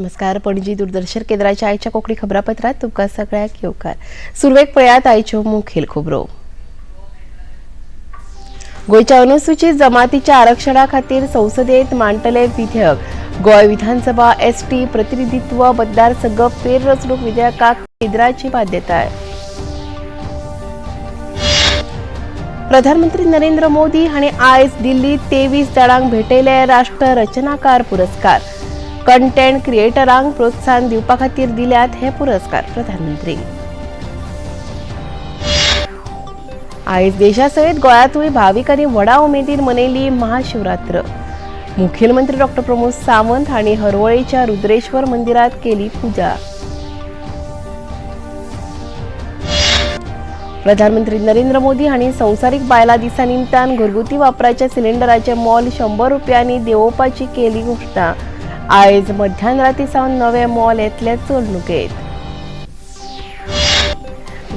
नमस्कार. पणजी दूरदर्शन केंद्राच्या आयच्या कोंकणी खबरापत्रात तुमकां सगळ्यांक येवकार. सुरवेक पळयात आयच्यो मुखेल खबरो. गोंयच्या अनुसूचित जमातीच्या आरक्षणा खातीर संसदेत मांडटले विधेयक. गोंय विधानसभा एसटी प्रतिनिधित्व मतदारसंघ फेररचणूक विधेयकाक केंद्राची मान्यताय. प्रधानमंत्री नरेंद्र मोदी हांणी आयज दिल्लीत 23 जाणांक भेटयले राष्ट्र रचनाकार पुरस्कार. कंटेंट क्रिएटरांक प्रोत्साहन दिवपा खातीर दिल्यात हे पुरस्कार. प्रधानमंत्री. आयज देशासयत गोंयांतूय भाविकांनी व्हडा उमेदीन मनयली महाशिवरात्र. मुखेलमंत्री डॉक्टर प्रमोद सावंत हांणी हरवळेच्या रुद्रेश्वर मंदिरात केली पुजा. प्रधानमंत्री नरेंद्र मोदी हांणी संवसारीक बायलां दिसा निमतान घरगुती वापराच्या सिलिंडराचें मोल 100 रुपयांनी देंवोवपाची केली घोशणा. आयज मध्यान राती सावन नवें मोल येतलें चलणुकेंत.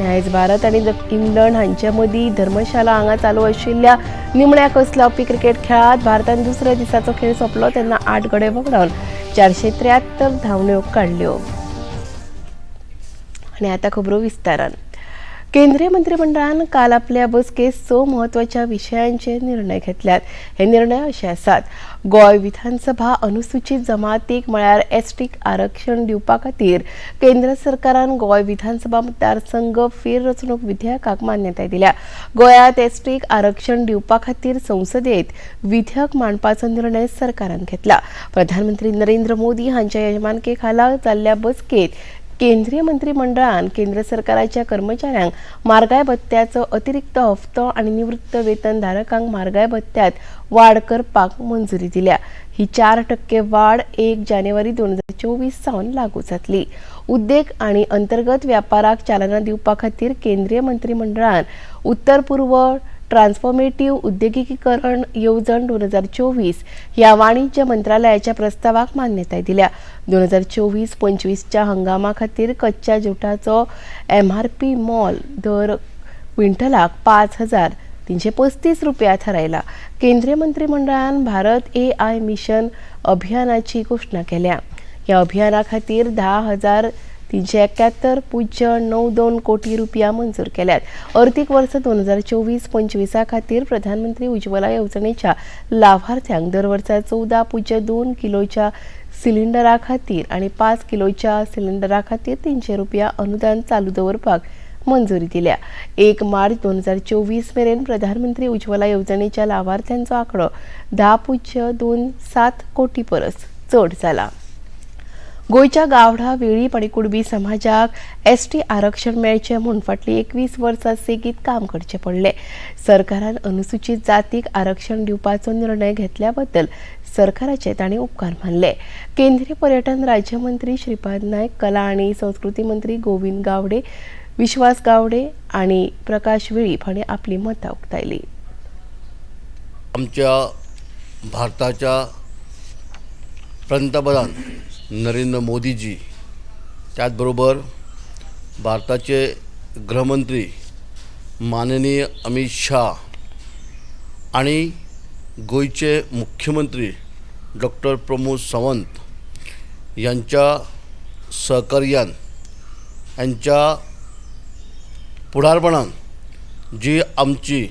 आयज भारत आनी इंग्लंड हांचे मदीं धर्मशाला हांगा चालू आशिल्ल्या निमण्या कस लावपी क्रिकेट खेळांत भारतान दुसऱ्या दिसाचो खेळ सोंपलो तेन्ना 8 गडे वगडावन 473 धांवड्यो काडल्यो. आनी आतां खबरो विस्तारान. केंद्रीय मंत्रिमंडळान काल आपल्या बसकेत 6 म्हत्वाच्या विशयांचे निर्णय घेतल्यात. हे निर्णय अशे आसात. गोंय विधानसभा अनुसूचित जमातीक म्हळ्यार एसटीक आरक्षण दिवपा खातीर केंद्र सरकारान गोंय विधानसभा मतदारसंघ फेररचणूक विधेयकाक मान्यताय दिल्या. गोंयांत एसटीक आरक्षण दिवपा खातीर संसदेत विधेयक मांडपाचो निर्णय सरकारान घेतला. प्रधानमंत्री नरेंद्र मोदी हांच्या येजमानके खाला जाल्ल्या बसकेत केंद्रीय मंत्रिमंडळान केंद्र सरकाराच्या कर्मचाऱ्यांक म्हारगाय भत्त्याचो अतिरिक्त हप्तो आनी निवृत्त वेतन धारकांक म्हारगाय भत्त्यात वाड करपाक मंजुरी दिल्या. ही 4% वाड 1 जानेवारी 2024 सावन लागू जातली. उद्देग आनी अंतर्गत व्यापाराक चालना दिवपा खातीर केंद्रीय मंत्रिमंडळान उत्तर पूर्व ट्रान्सफॉर्मेटिव्ह उद्देगीकरण येवजण 2024 ह्या वाणिज्य मंत्रालयाच्या प्रस्तावाक मान्यताय दिल्या. 2024-25च्या हंगामा खातीर कच्च्या जुटाचो एमआरपी मोल दर क्विंटलाक 5,335 रुपया थारायला. केंद्रीय मंत्रिमंडळान भारत एआय मिशन अभियानाची घोशणा केल्या. ह्या अभियाना खातीर 10,371.92 कोटी रुपया मंजूर केल्यात. अर्थीक वर्स 2024-25 खातीर प्रधानमंत्री उज्ज्वला येवजणेच्या लावार्थ्यांक दर वर्सा 14.2 किलोच्या सिलिंडरा खातीर आनी 5 किलोच्या सिलिंडरा खातीर 300 रुपया अनुदान चालू दवरपाक मंजुरी दिल्या. 1 मार्च 2024 मेरेन प्रधानमंत्री उज्ज्वला येवजणेच्या लावार्थ्यांचो आंकडो 10.27 कोटी परस चड जाला. गोंयच्या गावडा, वेळीप आनी कुणबी समाजाक एसटी आरक्षण मेळचें म्हूण फाटलीं 21 वर्सां सेगीत काम करचें पडलें. सरकारान अनुसूचित जातीक आरक्षण दिवपाचो निर्णय घेतल्या बद्दल सरकाराचे तांणी उपकार मानले. केंद्रीय पर्यटन राज्यमंत्री श्रीपाद नायक, कला आनी संस्कृती मंत्री गोविंद गावडे, विश्वास गावडे आनी प्रकाश वेळीप हांणी आपली मतां उक्तायली. आमच्या भारताच्या पंतप्रधान नरेंद्र मोदीजी, त्याचबरोबर भारताचे गृहमंत्री माननीय अमित शाह आणि गोंयचे मुख्यमंत्री डॉक्टर प्रमोद सावंत यांच्या सहकार्यान, यांच्या फुडारपणान जी आमची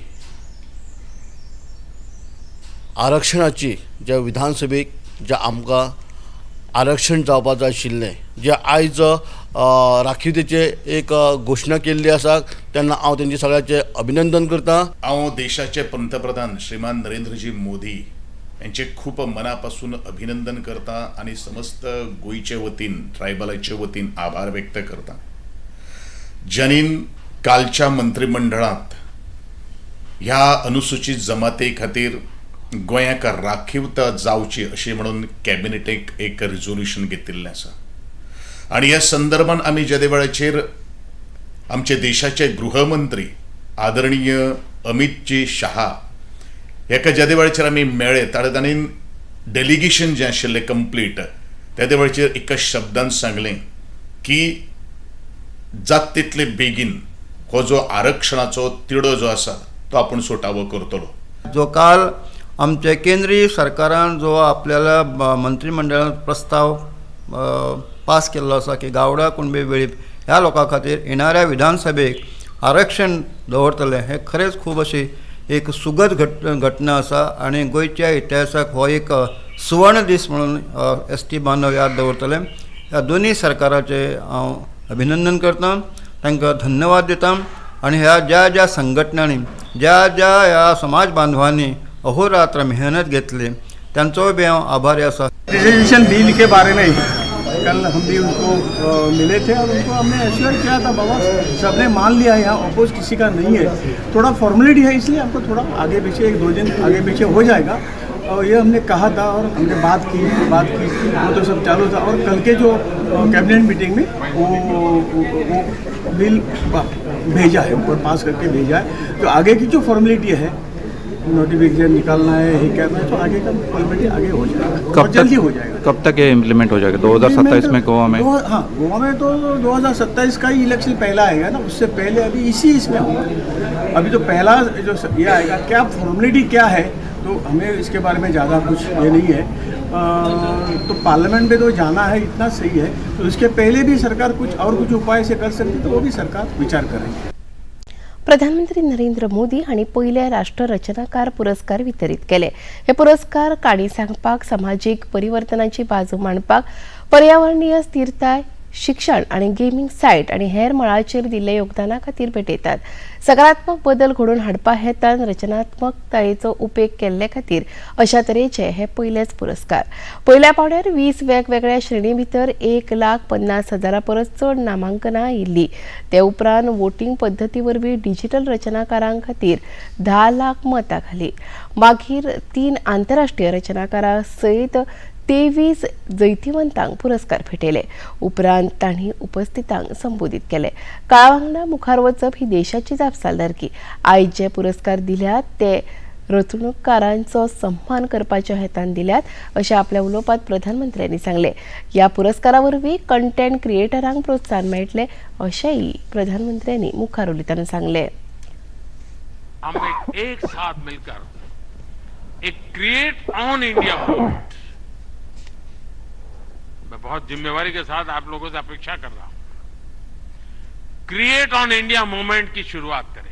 आरक्षणाची ज्या विधानसभेक ज्या आमकां आरक्षण जावपाचें आशिल्लें, जें आयज राखीवतेचे एक घोशणा केल्ली आसा, तेन्ना हांव तेंचे सगळ्याचें अभिनंदन करता. हांव देशाचे पंतप्रधान श्रीमान नरेंद्रजी मोदी यांचे खूब मनापासून अभिनंदन करता आनी समस्त गोंयचे वतीन, ट्रायबलाचे वतीन आभार व्यक्त करता, ज्यांनी कालच्या मंत्रिमंडळात ह्या अनुसूचित जमाती खातीर गोंयाक राखीवता जावची अशी म्हणून कॅबिनेटीक एक रिजोल्युशन घेतिल्लें आसा. आनी ह्या संदर्भान आमी जेदे वेळाचेर आमचे देशाचे गृहमंत्री आदरणीय अमितजी शहा हेका जेदे वेळाचेर आमी मेळ्ळे, ताणें डेलिगेशन जें आशिल्लें कंप्लीट, तेदे वेळाचेर एका शब्दान सांगलें की जात तितले बेगीन हो जो आरक्षणाचो तिडो जो आसा तो आपूण सुटावो करतलो. जो काल आमचे केंद्रीय सरकारान जो आपल्याला मंत्रिमंडळात प्रस्ताव पास केल्लो आसा की गावडा कुणबी वेळीप ह्या लोकां खातीर येणाऱ्या विधानसभेक आरक्षण दवरतले. हें खरेंच खूब अशी एक सुगद घटना आसा आनी गोंयच्या इतिहासाक हो एक सुवर्ण दीस म्हणून एस टी बांधव याद दवरतले. ह्या दोनूय सरकाराचे हांव अभिनंदन करता, तांकां धन्यवाद दिता आनी ह्या ज्या ज्या संघटनांनी ज्या ज्या ह्या समाज बांधवांनी अहोरात्र मेहनत घेतली त्यांचोय बी हांव आभारी आसा. रिजर्वेशन बिल के बारे में कल हम भी उनको मिले थे और उनको हमने एश्योर किया था, बाबा सबने मान लिया है, यहाँ अपोज किसी का नहीं है, थोड़ा फॉर्मेलिटी है इसलिए हमको थोड़ा आगे पीछे एक दो दिन आगे पीछे हो जाएगा और ये हमने कहा था और हमने बात की वो तो सब चालू था। और कल के जो कैबिनेट मीटिंग में वो बिल भेजा है, ऊपर पास करके भेजा है, तो आगे की जो फॉर्मेलिटी है, नोटिफिकेशन निकालना है, ये करना है, तो आगे का फॉर्मेलिटी आगे हो जाएगा, कब जल्दी हो जाएगा। कब तक ये इम्प्लीमेंट हो जाएगा? 2027 में गोवा में? हाँ, गोवा में तो 2027 का ही इलेक्शन पहला आएगा ना, उससे पहले अभी इसी इसमें होगा। अभी तो पहला जो ये आएगा, क्या फॉर्मेलिटी क्या है तो हमें इसके बारे में ज़्यादा कुछ ये नहीं है। तो पार्लियामेंट में तो जाना है, इतना सही है, तो इसके पहले भी सरकार कुछ और कुछ उपाय से कर सकती, तो वो भी सरकार विचार करेगी। प्रधानमंत्री नरेंद्र मोदी हांणी पयले राष्ट्र रचनाकार पुरस्कार वितरीत केले. हे पुरस्कार काणी सांगपाक, समाजीक परिवर्तनाची बाजू मांडपाक, पर्यावरणीय स्थिरताय, शिक्षण आनी गेमींग सायट आनी हेर मळाचेर दिल्ल्या योगदाना खातीर भेटयतात. सकारात्मक बदल घडोवन हाडपा हेतान रचनात्मकतायेचो उपेग केल्ले खातीर अशा तरेचे हे पयलेच पुरस्कार. पयल्या पावड्यार 20 वेगवेगळ्या श्रेणी भितर 1,50,000 परस चड नामांकनां आयिल्लीं. ते उपरांत वोटींग पद्दती वरवीं डिजिटल रचनाकारां खातीर 10 लाख मतां घालीं. मागीर 3 आंतरराष्ट्रीय रचनाकारां सयत 23 जैतिवंतांक पुरस्कार भेटयले. उपरांत तांणी उपस्थितांक संबोधीत केले. काळा वांगडा मुखार वचप ही देशाची जापसालदारकी. आयज जे पुरस्कार दिल्यात ते रचणूककारांचो सन्मान करपाच्या हेतान दिल्यात अशें आपल्या उलोवपांत प्रधानमंत्र्यांनी सांगलें. ह्या पुरस्कारा वरवीं कंटेंट क्रिएटरांक प्रोत्साहन मेळटलें अशेंय प्रधानमंत्र्यांनी मुखार उलयतना सांगलें. हम एक साथ मिलकर एक क्रिएट ऑन इंडिया मूवमेंट, मैं बहुत जिम्मेवारी के साथ आप लोगों से अपेक्षा कर रहा हूं, क्रिएट ऑन इंडिया मूवमेंट की शुरुआत करें।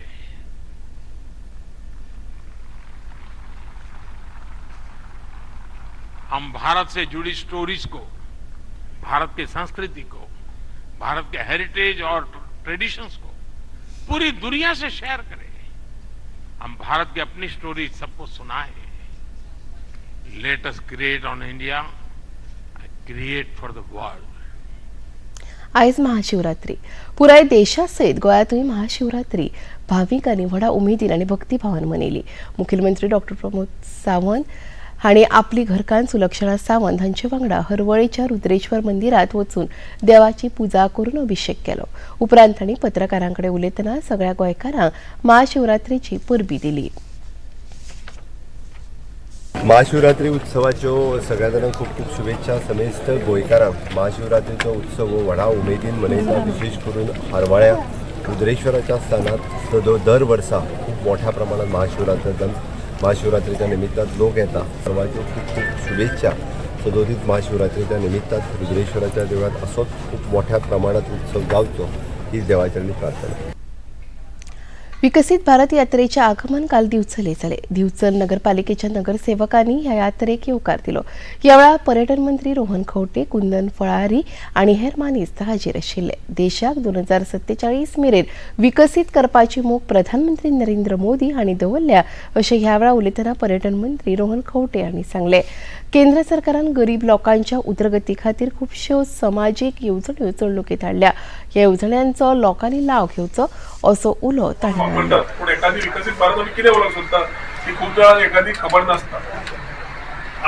हम भारत से जुड़ी स्टोरीज को, भारत की संस्कृति को, भारत के हेरिटेज और ट्रेडिशंस को पूरी दुनिया से शेयर करें। हम भारत की अपनी स्टोरी सबको सुनाएं। Let us create on India, create for the world. आयज महाशिवरात्री. पुराय देशा सयत गोंयांतूय महाशिवरात्री भाविकांनी व्हडा उमेदीन आनी भक्तिभावान मनयली. मुखेलमंत्री डॉक्टर प्रमोद सावंत हांणी आपली घरकान्न सुलक्षणा सावंत हांचे वांगडा हरवळेच्या रुद्रेश्वर मंदिरांत वचून देवाची पुजा करून अभिशेक केलो. उपरांत तांणी पत्रकारां कडेन उलयतना सगळ्या गोंयकारांक महाशिवरात्रेची परबी दिली. महाशिवरात्री उत्सवाच्यो सगळ्या जाणांक खूब खूब शुभेच्छा. समेस्त गोंयकारांक महाशिवरात्रीचो उत्सव हो व्हडा उमेदीन मनयता. विशेष करून हरवाळ्या रुद्रेश्वराच्या स्थानात दर वर्सा खूब मोठ्या प्रमाणात महाशिवरात्रीच्या निमित्तान लोक येता. सर्वांच्यो खूब खूब शुभेच्छा. सदोदीत महाशिवरात्रीच्या निमित्तान रुद्रेश्वराच्या देवळात असोच खूब मोठ्या प्रमाणात उत्सव जावचो ही देवाचरणी प्रार्थना. विकसित भारत यात्रेचे आगमन काल दिवचले जाले. दिवचल नगरपालिकेच्या नगरसेवकांनी ह्या यात्रेक येवकार दिलो. ह्या वेळार पर्यटन मंत्री रोहन खंवटे, कुंदन फळारी आनी हेर मानेस्त हाजीर आशिल्ले. देशाक 2047 मेरेन विकसीत करपाची मोख प्रधानमंत्री नरेंद्र मोदी हांणी दवरल्या अशें ह्या वेळार उलयतना पर्यटन मंत्री रोहन खंवटे हांणी सांगलें. केंद्र सरकारान गरीब लोकांच्या उदरगती खातीर खुबश्यो समाजीक येवजण्यो चलणुकेंत हाडल्या. ह्या येवजण्यांचो लोकांनी लाव घेवचो असो उलो तांणी मारलो. पूण एखादी विकसीत भारत आमी कितें उलोवंक सोदता ती खूब जाणांक एखादी खबर नासता.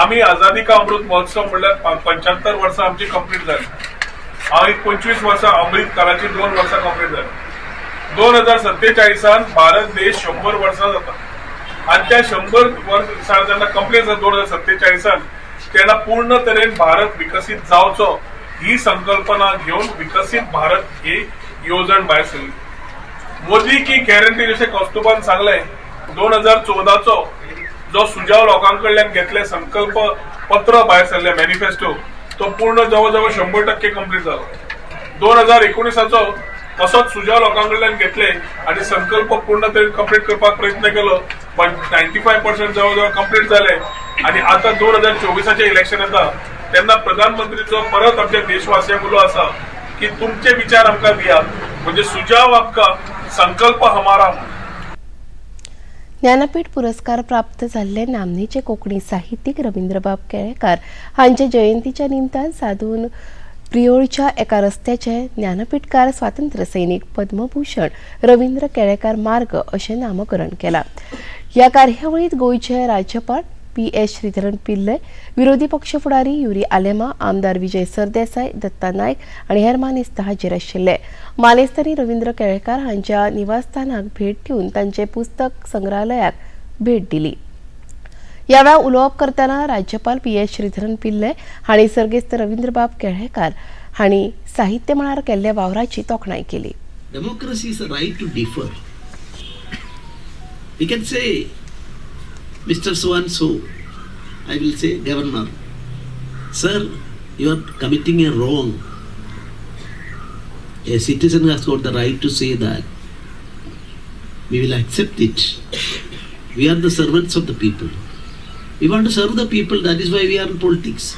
आमी आझादी का अमृत महोत्सव म्हणल्यार 75 वर्सां आमची कंप्लीट जाली. हांव एक 25 वर्सां अमृत काळाची 2 वर्सां कंप्लीट जाली. 2047 भारत देश 100 वर्सां जाता आनी त्या 100 वर्सां जेन्ना कंप्लीट जाता 2047 तेन्ना पूर्ण तरेन भारत विकसीत जावचो ही संकल्पना घेवन विकसीत भारत ही येवजण भायर सरली. मोदी की गॅरंटी जशें कौस्तुभान सांगलें 2014चो जो सुझाव लोकां कडल्यान घेतले संकल्प पत्र भायर सरले मॅनिफेस्टो तो पूर्ण जवळ जवळ 100% कंप्लीट जालो. 2019चो तसोच सुजाव लोकां कडल्यान घेतले आनी संकल्प पूर्ण तरेन कंप्लीट करपाक प्रयत्न केलो, पण 95% जवळ जवळ कंप्लीट जाले. आनी आतां 2024चें इलेक्शन येता तेन्ना प्रधानमंत्रीचो परत आमच्या देशवासियांक उलो आसा की तुमचे विचार आमकां दियात, म्हणजे सुजाव आपका संकल्प हमारा. ज्ञानपीठ पुरस्कार प्राप्त जाल्ले नामनेचे कोंकणी साहित्यीक रवींद्रबाब केळेकार हांचे जयंतीच्या निमतान साधून प्रियोळच्या एका रस्त्याचे ज्ञानपीठकार स्वातंत्र्य सैनिक पद्मभूषण रवींद्र केळेकार मार्ग अशें नामकरण केलां. ह्या कार्यावळींत गोंयचे राज्यपाल पी.एस. श्रीधरन पिल्लय, विरोधी पक्ष फुडारी युरी आलेमा, आमदार विजय सरदेसाय, दत्ता नायक आनी हेर मानेस्त हाजीर आशिल्ले. मानेस्तांनी रवींद्र केळेकार हांच्या निवासस्थानाक भेट दिवन तांचे पुस्तक संग्रहालयाक भेट दिली. ह्या वेळार उलोवप करतना राज्यपाल पी.एस. श्रीधरन पिल्लय हांणी सर्गेस्त रवींद्रबाब केळेकार हांणी साहित्य मळार केल्ल्या वावराची तोखणाय केली. Democracy is a right to differ. We can say, Mr. So and so, I will say, Governor, sir, you are committing a wrong. A citizen has got the right to say that. We will accept it. We are the servants of the people. We want to serve the people, that is why we are in politics.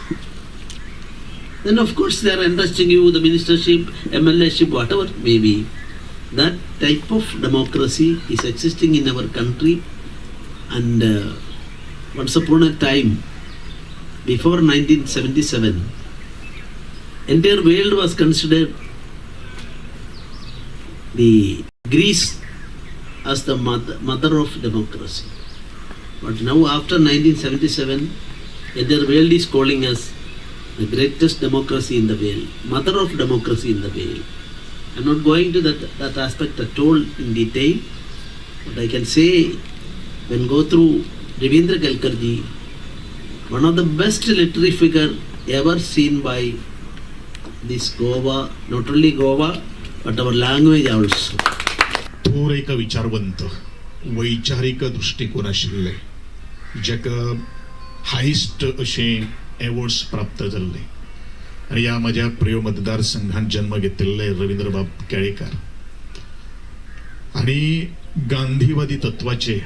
Then of course they are entrusting you the ministership, MLA-ship, whatever it may be. That type of democracy is existing in our country, and once upon a time, before 1977, entire world was considered the Greece as the mother of democracy. But now after 1977, entire world is calling us the greatest democracy in the world, mother of democracy in the world. I'm not going to that aspect at all in detail, but I can say, when go through Ravindra Kelkar ji, one of the best literary figure ever seen by this Goa, not only Goa, but our language also. थोर एक विचारवंत वैचारीक दृश्टिकोन आशिल्ले जाका highest अशें awards प्राप्त जाल्ले आनी ह्या म्हज्या प्रियो मतदारसंघात जन्म घेतिल्ले रवींद्रबाब केळेकार आनी गांधीवादी तत्वाचे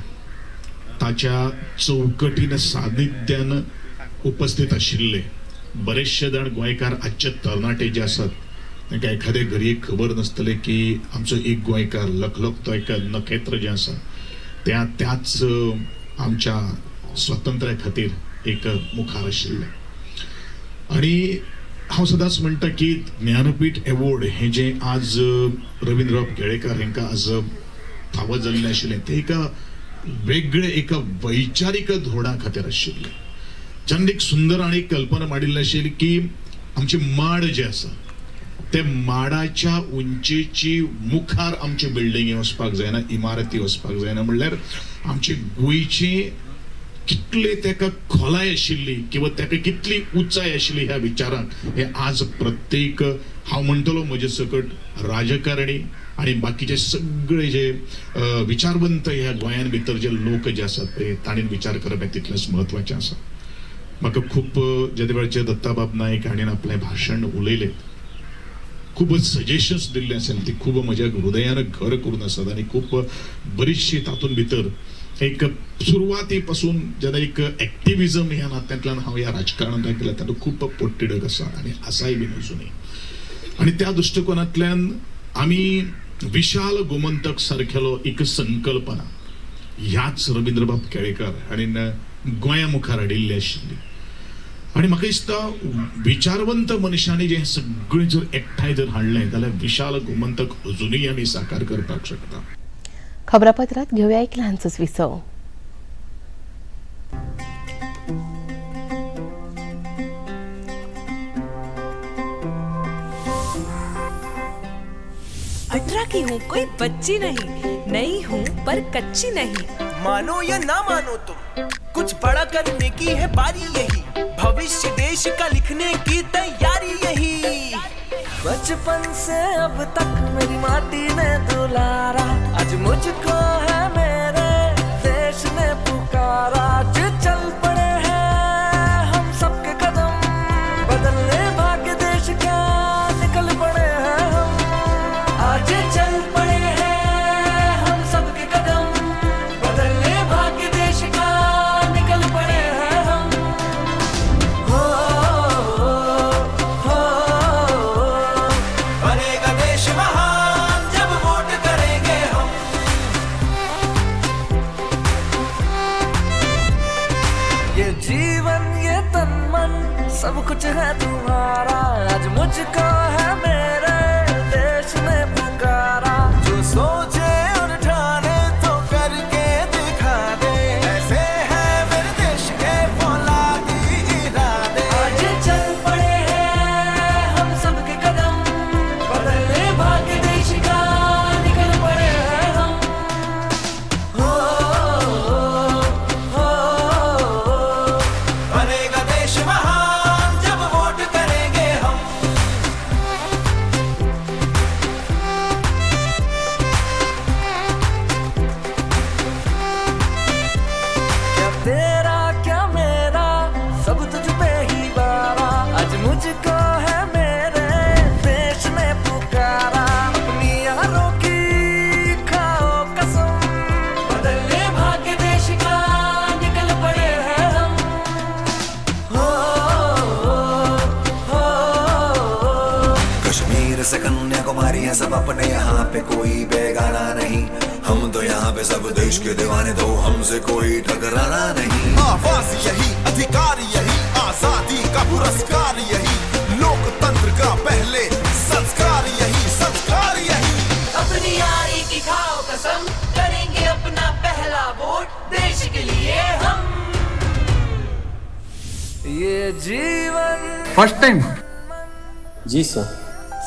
ताच्या चौकटीन सानिध्यान उपस्थित आशिल्ले बरेचशे जाण गोंयकार आजचे तरणाटे जे आसात तांकां एखादे घरी एक खबर नासतलें की आमचो एक गोंयकार लखलखतो एक नखेत्र जें आसा त्या त्याच आमच्या स्वातंत्र्या खातीर एक मुखार आशिल्लें. आनी हांव सदांच म्हणटा की ज्ञानपीठ एवॉर्ड हें जें आज रवींद्रबाब केळेकार हांकां आज फावो जाल्लें आशिल्लें तें एका वेगळे एका वैचारीक धोरणा खातीर आशिल्लें. ज्यान एक सुंदर आनी एक कल्पना मांडिल्ली आशिल्ली की आमचे माड जे आसा ते माडाच्या उंचेची मुखार आमचे बिल्डिंगी वचपाक जायना, इमारती वचपाक जायना, म्हणल्यार आमचे गोंयची कितले ताका खोलाय आशिल्ली किंवा ताका कितली उंचाय आशिल्ली ह्या विचारांक हे आज प्रत्येक हांव म्हणटलो म्हजे सकट राजकारणी आनी बाकीचे सगळे जे विचारवंत ह्या गोंयान भितर जे लोक जे आसात पळय तांणी विचार करप हें तितलेंच म्हत्वाचें आसा. म्हाका खूब जेदे वेळचे दत्ताबाब नायक हांणी आपलें भाशण उलयलें, खूब सजेशन्स दिल्ले आसात ती खूब म्हज्या हृदयान घर करून आसात आनी खूब बरीचशी तातूंत भितर एक सुरवाती पासून जेन्ना एक एक्टिविजम ह्या नात्यांतल्यान हांव ह्या राजकारणांत गेलें तातूंत खूब पोटतिडक आसा आनी आसाय बीन अजुनूय. आनी त्या दृश्टिकोनांतल्यान आमी विशाल गोमंतक सारकेलो एक संकल्पना ह्याच रवींद्रबाब केळेकार हांणी गोंया मुखार हाडिल्ली आशिल्ली. आनी म्हाका दिसता विचारवंत मनशांनी जें सगळें जर एकठांय जर हाडलें जाल्यार विशाल गोमंतक अजुनूय आमी साकार करपाक शकता. खबरापत्रात घेवया एक ल्हानसोच विसव. अठारह की हूँ, कोई बच्ची नहीं, नई हूँ पर कच्ची नहीं। मानो या ना मानो तुम, कुछ बड़ा करने की है बारी यही, भविष्य देश का लिखने की तैयारी यही। बचपन से अब तक मेरी माटी ने दुलारा, आज मुझको है मेरे देश ने पुकारा। आज चल पड़े हैं हम सबके कदम, बदलने ये जीवन ये तन मन सब कुछ है तुम्हारा, आज मुझको है मेरे देश ने पुकारा। जो सोचे और ठाने तो करके दिखा दे, ऐसे हैं मेरे देश के फौलादी इरादे। आज चल पड़े हैं हम सबके कदम, बदलने भाग्य देश का निकल पड़े हैं हम। हो, हो, बनेगा देश महान जब वोट करेंगे हम। क्या तेरा क्या मेरा सब तुझ पे ही बारा, आज मुझको है मेरे देश ने पुकारा। अपनी यारों की खाओ कसम, बदलने भाग्य देश का निकल पड़े हैं हम। हो, हो, कश्मीर से कन्याकुमारी है सब अपने यहाँ पे, कोई बेगाना नहीं। हम तो यहाँ पे सब देश के दीवाने, तो हमसे कोई टकराना नहीं। आवाज यही, अधिकार यही, आजादी का पुरस्कार यही, लोकतंत्र का पहले संस्कार यही, संस्कार यही। अपनी यारी की खाओ कसम, करेंगे अपना पहला वोट देश के लिए हम। ये जीवन फर्स्ट टाइम जी सर,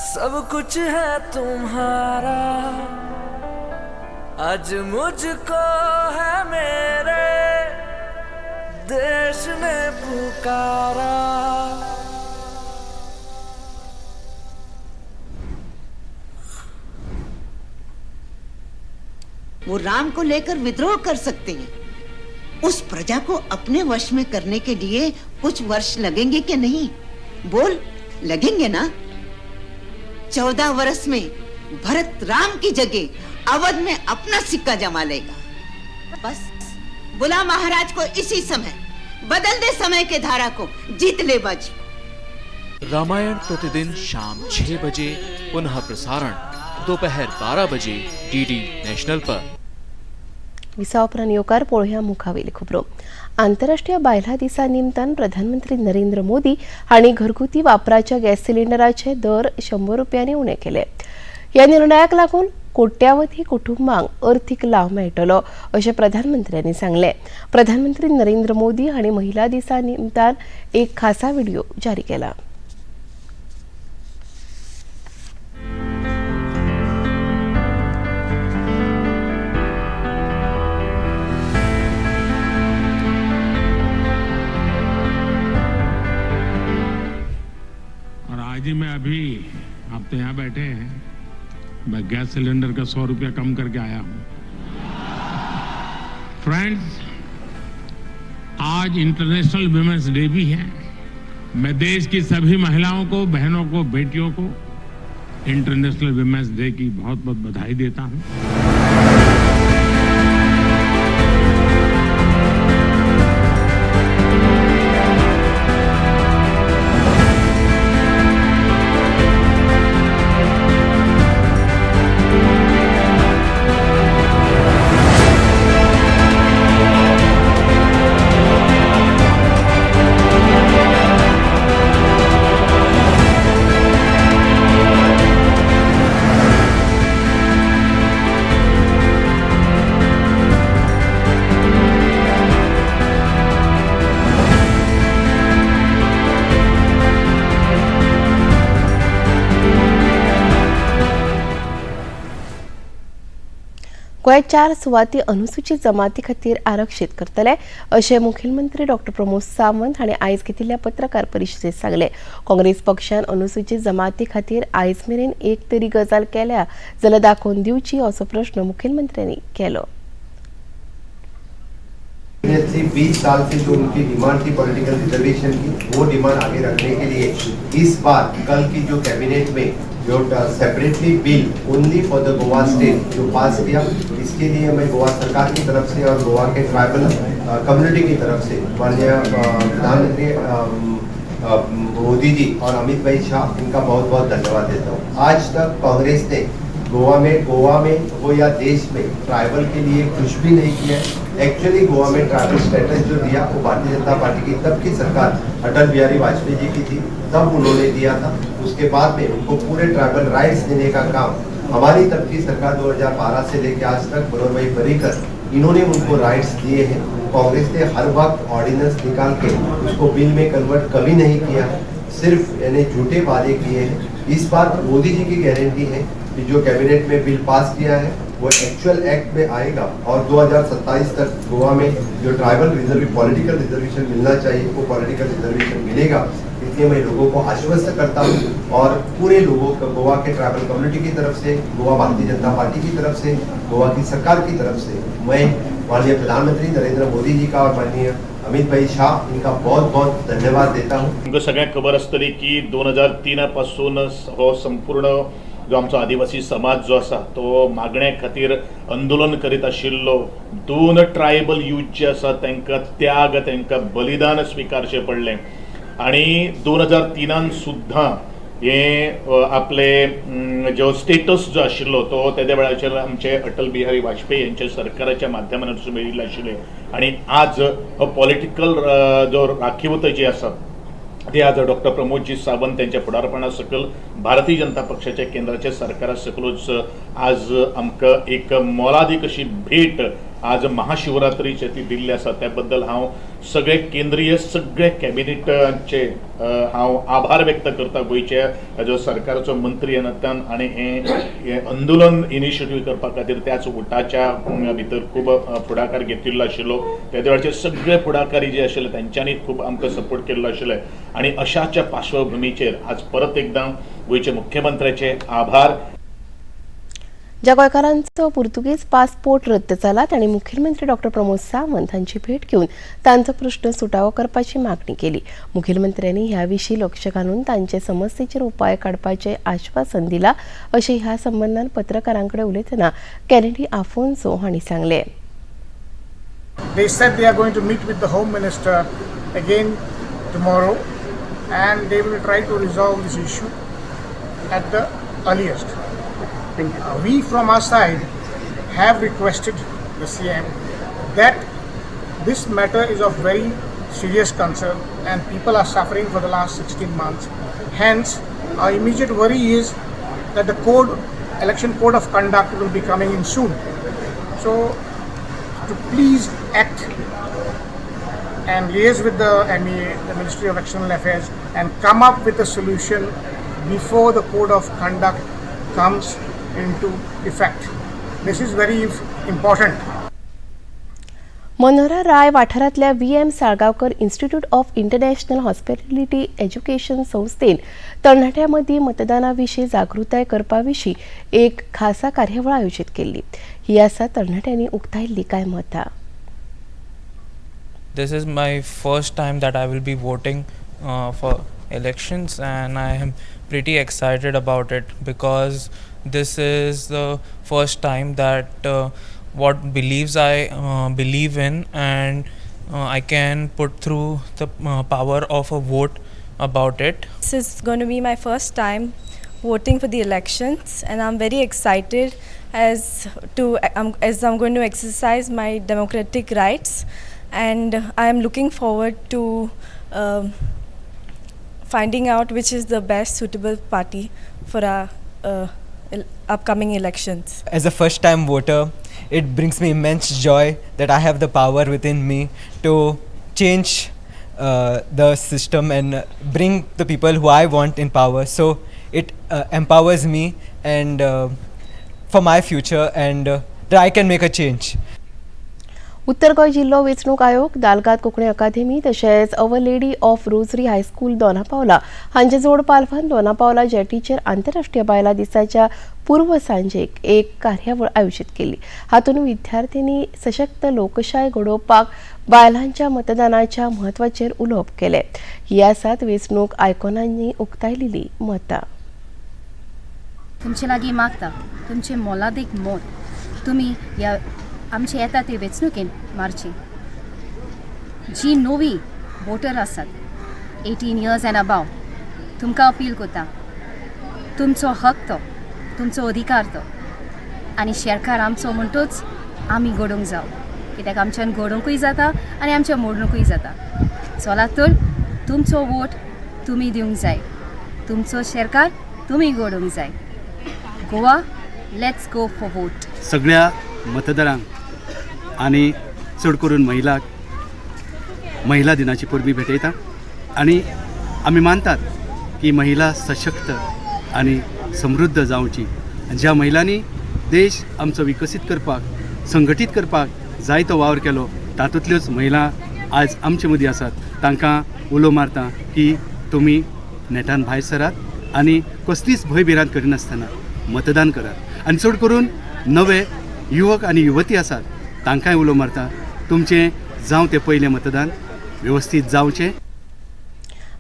सब कुछ है तुम्हारा, आज मुझको है मेरे देश ने पुकारा। वो राम को लेकर विद्रोह कर सकते हैं। उस प्रजा को अपने वश में करने के लिए कुछ वर्ष लगेंगे कि नहीं? बोल, लगेंगे ना? 14 वर्ष में भरत राम की जगह अवध में अपना सिक्का जमा लेगा। बस बुला महाराज को इसी समय, बदल दे समय के धारा को, जीत ले बाजी। रामायण प्रतिदिन शाम 6 बजे, पुनः प्रसारण दोपहर 12 बजे डीडी नेशनल पर। विसा उपरांत येवकार पळोवया मुखावेली खबरो। आंतरराष्ट्रीय बायलां दिसा निमतान प्रधानमंत्री नरेंद्र मोदी हांणी घरगुती वापराच्या गॅस सिलिंडराचे दर 100 रुपयांनी उणे केले। ह्या निर्णयाक लागून कोट्यावधी कुटुंबांक अर्थीक लाव मेळटलो अशें प्रधानमंत्र्यांनी सांगलें। प्रधानमंत्री नरेंद्र मोदी हांणी महिला दिसा निमतान एक खासा व्हिडिओ जारी केला। और आज ही मैं अभी, आप तो यहाँ बैठे हैं, मैं गैस सिलेंडर का 100 रुपया कम करके आया हूं। फ्रेंड्स, आज इंटरनेशनल वुमेन्स डे भी है। मैं देश की सभी महिलाओं को, बहनों को, बेटियों को इंटरनेशनल वुमेन्स डे की बहुत बहुत बधाई देता हूं। गोंयांत 4 सुवाती अनुसूचित जमाती खातीर आरक्षीत करतले अशें मुखेलमंत्री डॉ प्रमोद सावंत हांणी आयज घेतिल्ल्या पत्रकार परिशदेंत सांगलें। काँग्रेस पक्षान अनुसूचित जमाती खातीर आयज मेरेन एक तरी गजाल केल्या जाल्यार दाखोवन दिवची असो प्रश्न मुखेलमंत्र्यांनी केलो। 20 साल से जो उनकी डिमांड थी पॉलिटिकल रिजर्वेशन की, वो डिमांड आगे रखने के लिए इस बार कल की जो कैबिनेट में जो separately bill only for the Goa state जो पास किया, इसके लिए मैं गोवा सरकार की तरफ से और गोवा के ट्राइबल कम्युनिटी की तरफ से माननीय प्रधानमंत्री मोदी जी और अमित भाई शाह, इनका बहुत बहुत धन्यवाद देता हूँ। आज तक कांग्रेस ने गोवा में हो या देश में ट्राइबल के लिए कुछ भी नहीं किया है। एक्चुअली गोवा में ट्राइबल स्टेटस जो दिया वो भारतीय जनता पार्टी की तब की सरकार अटल बिहारी वाजपेयी जी की थी, तब उन्होंने दिया था। उसके बाद में उनको पूरे ट्राइबल राइट्स देने का काम हमारी तब की सरकार 2012 से लेकर आज तक मनोहर भाई पर्रिकर, इन्होंने उनको राइट्स दिए हैं। कांग्रेस ने हर वक्त ऑर्डिनेंस निकाल के उसको बिल में कन्वर्ट कभी नहीं किया है, सिर्फ यानी झूठे वादे किए हैं। इस बार मोदी जी की गारंटी है कि जो कैबिनेट में बिल पास किया है वो एक्चुअल एक्ट में आएगा और 2027 तक गोवा में जो ट्राइबल रिजर्व पॉलिटिकल रिजर्वेशन मिलना चाहिए वो पॉलिटिकल रिजर्वेशन मिलेगा। इसलिए मैं लोगों को आश्वस्त करता हूँ और पूरे लोगों को गोवा के ट्राइबल कम्युनिटी की तरफ से, गोवा भारतीय जनता पार्टी की तरफ से, गोवा की सरकार की तरफ से मैं माननीय प्रधानमंत्री नरेंद्र मोदी जी का और माननीय अमित भाई शाह इनका बहुत बहुत धन्यवाद देता हूँ। तुमकां सगळ्यांक खबर आसतली की 2003 पासून हो संपूर्ण जो आमचो आदिवासी समाज जो आसा तो मागण्या खातीर आंदोलन करीत आशिल्लो। 2 ट्रायबल यूथ जे आसा तांकां त्याग, तांकां बलिदान स्विकारचें पडलें आनी 2003 सुद्दां हे आपले जो स्टेटस जो आशिल्लो तो तेद्या वेळाचेर आमचे अटल बिहारी वाजपेयी यांच्या सरकाराच्या माध्यमांतसून मेळिल्लो आशिल्लें आनी आज हो पॉलिटिकल जो राखीवता जी आसा ते आज डॉक्टर प्रमोदजी सावंत त्यांच्या फुडारपणा सकयल भारतीय जनता पक्षाच्या केंद्राच्या सरकारा सकलूच आज आमकां एक मोलादीक अशी भेट आज महाशिवरात्रीचे ती दिल्ली आसा। त्या बद्दल हांव सगळे केंद्रीय सगळे कॅबिनेटाचे हांव आभार व्यक्त करता गोंयच्या जो सरकाराचो मंत्री ह्या नात्यान आनी हें आंदोलन इनिशिएटीव करपा खातीर त्याच उटाच्या भितर खूब फुडाकार घेतिल्लो आशिल्लो। त्या वेळाचे सगळे फुडाकारी जे आशिल्ले तेंच्यांनी खूब आमकां सपोर्ट केल्लो आशिल्ले आनी अशाच्या पार्श्वभुमीचेर आज परत एकदां गोंयच्या मुख्यमंत्र्याचे आभार। ज्या गोंयकारांचो पुर्तुगेज पासपोर्ट रद्द जाला तांणी मुखेलमंत्री डॉक्टर प्रमोद सावंत हांची भेट घेवन तांचो प्रश्न सुटावो करपाची मागणी केली। मुखेलमंत्र्यांनी ह्या विशीं लक्ष घालून तांचे समस्येचेर उपाय काडपाचें आश्वासन दिलां अशें ह्या संबंदान पत्रकारां कडेन उलयतना कॅनेडी आफोन्सो हांणी सांगलें। They said they are going to meet with the Home Minister again tomorrow and they will try to resolve this issue at the earliest. We from our side have requested the CM that this matter is of very serious concern and people are suffering for the last 16 months. Hence, our immediate worry is that the election code of conduct will be coming in soon. So, to please act and liaise with the MEA, the Ministry of External Affairs, and come up with a solution before the code of conduct comes into effect. This is very important. Manohara Rai वाठारांतल्या V M Salgaonkar Institute of International Hospitality Education संस्थेन तरणाट्यां मदीं मतदाना विशीं जागृताय करपा विशीं एक खासा कार्यावळ आयोजीत केल्ली। ही आसा तरणाट्यांनी उक्तायल्ली कांय मतां। This is my first time that I will be voting for elections and I am pretty excited about it because this is the first time that what beliefs I believe in and I can put through the power of a vote about it. This is going to be my first time voting for the elections and I'm very excited as I'm going to exercise my democratic rights and I am looking forward to finding out which is the best suitable party for our upcoming elections. As a first time voter, it brings me immense joy that I have the power within me to change the system and bring the people who I want in power. So it empowers me and for my future and that I can make a change. उत्तर गोंय जिल्लो वेंचणूक आयोग, दालगाद कोंकणी अकादेमी तशेंच Our Lady of Rosary High School Dona Paula हांचे जोड पालवान दोनापावला जेटीचेर आंतरराष्ट्रीय बायलां दिसाच्या पूर्व सांजेक एक कार्यावळ आयोजीत केल्ली। हातूंत विद्यार्थ्यांनी सशक्त लोकशाय घडोवपाक बायलांच्या मतदानाच्या म्हत्वाचेर उलोवप केलें। ही आसात वेंचणूक आयकॉनांनी उक्तायलेली मतां। तुमचे लागीं मागता तुमचें मोलादीक मत तुमी ह्या आमचे येता ते वेंचणुकेन मारची। जी नवी वोटर आसात 18 इयर्स एंड अबाव तुमकां अपील करता, तुमचो हक तो, तुमचो अधिकार तो आनी शेरकार आमचो म्हणटूच आमी घडोवंक जावं। कित्याक आमच्यान घडोवंकूय जाता आनी आमच्या मोडणुकूय जाता. चला तर तुमचो वोट तुमी दिवंक जाय, तुमचो सरकार तुमी घडोवंक जाय. Goa, let's go for vote. सगळ्या मतदारांक आनी चड करून महिलाक महिला दिनाची परबी भेटयता आनी आमी मानतात की महिला सशक्त आनी समृद्ध जावची. ज्या महिलांनी देश आमचो विकसीत करपाक, संघटीत करपाक जायतो वावर केलो तातूंतल्योच महिला आज आमचे मदीं आसात. तांकां उलो मारता की तुमी नेटान भायर सरात आनी कसलीच भंय भिरांत करिनासतना मतदान करात. आनी चड करून नवे युवक आनी युवती आसात तांकांय उलो मारता, तुमचें जावं तें पयलें मतदान वेवस्थीत जावचें.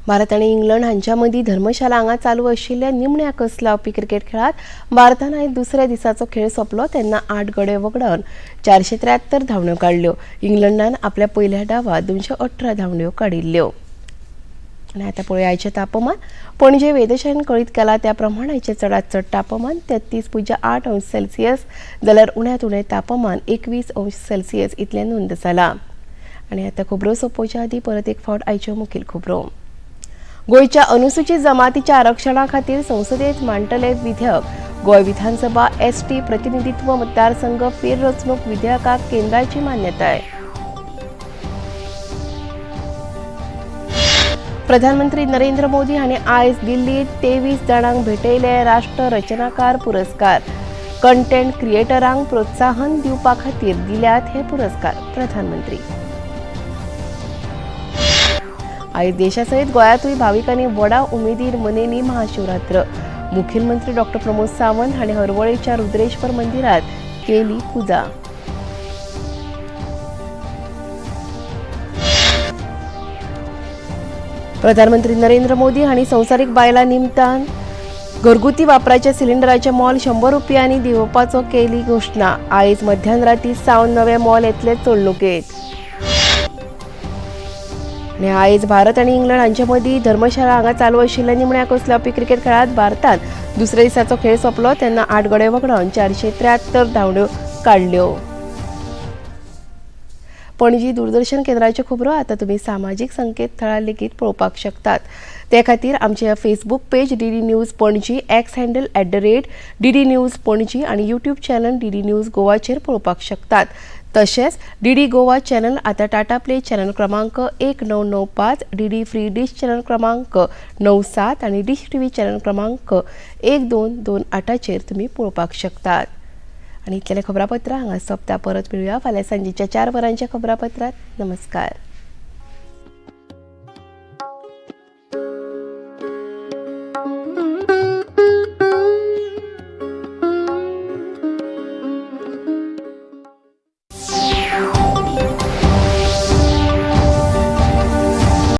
भारत आनी इंग्लंड हांच्या मदीं धर्मशाला हांगा चालू आशिल्ल्या निमण्या कस लावपी क्रिकेट खेळात भारतान आयज दुसऱ्या दिसाचो खेळ सोंपलो तेन्ना 8 गडे वगडावन 473 धांवड्यो काडल्यो. इंग्लंडान आपल्या पयल्या डावात 218 धांवड्यो काडिल्ल्यो. आनी आतां पळोवया आयचें तापमान. पणजे वेधशाळेन कळीत केलां त्या प्रमाण आयचें चडांत चड तापमान 33.8 अंश सेल्सियस जाल्यार उण्यांत उणें तापमान 21 अंश सेल्सियस इतलें नोंद जालां. आनी आतां खबरो सोंपोवच्या आदीं परत एक फावट आयच्यो मुखेल खबरो. गोंयच्या अनुसूचित जमातीच्या आरक्षणा खातीर संसदेत मांडटले विधेयक. गोंय विधानसभा एसटी प्रतिनिधित्व मतदारसंघ फेररचणूक विधेयकाक केंद्राची मान्यताय. प्रधानमंत्री नरेंद्र मोदी हांणी आयज दिल्लीत 23 जाणांक भेटयले राष्ट्र रचनाकार पुरस्कार. कंटेंट क्रिएटरांक प्रोत्साहन दिवपा खातीर दिल्यात हे पुरस्कार. प्रधानमंत्री. आयज देशासयत गोंयांतूय भाविकांनी व्हडा उमेदीन मनयली महाशिवरात्र. मुखेलमंत्री डॉ प्रमोद सावंत हांणी हरवळेच्या रुद्रेश्वर मंदिरात केली पुजा. प्रधानमंत्री नरेंद्र मोदी हांणी संवसारीक बायलां निमतान घरगुती वापराच्या सिलिंडराचें मोल 100 रुपयांनी देंवोवपाचो केली घोशणा. आयज मध्यान राती सावन नवें मोल येतलें चलणुकेंत. आनी आयज भारत आनी इंग्लंड हांचे मदीं धर्मशाळा हांगा चालू आशिल्ल्या निमण्या कस लावपी क्रिकेट खेळांत भारतान दुसऱ्या दिसाचो खेळ सोंपलो तेन्ना 8 गडे वगडावन 473 धांवड्यो काडल्यो. पणजी दूरदर्शन केंद्राच्यो खबरो आतां तुमी सामाजीक संकेतथळार लेगीत पळोवपाक शकतात. ते खातीर आमचे Facebook page DD news Panaji, X handle @DD News Panaji आनी यूट्यूब चॅनल डीडी न्यूज गोवाचेर पळोवपाक शकतात. तशेंच डीडी गोवा चॅनल आतां टाटा प्ले चॅनल क्रमांक 1995, डीडी फ्री डिश चॅनल क्रमांक 97 आनी डिश टीव्ही चॅनल क्रमांक 1228चेर तुमी पळोवपाक शकतात. आनी इतलें खबरापत्रां हांगा सोंपता. परत मेळुया फाल्यां सांजेच्या 4 वरांच्या खबरापत्रांत. नमस्कार.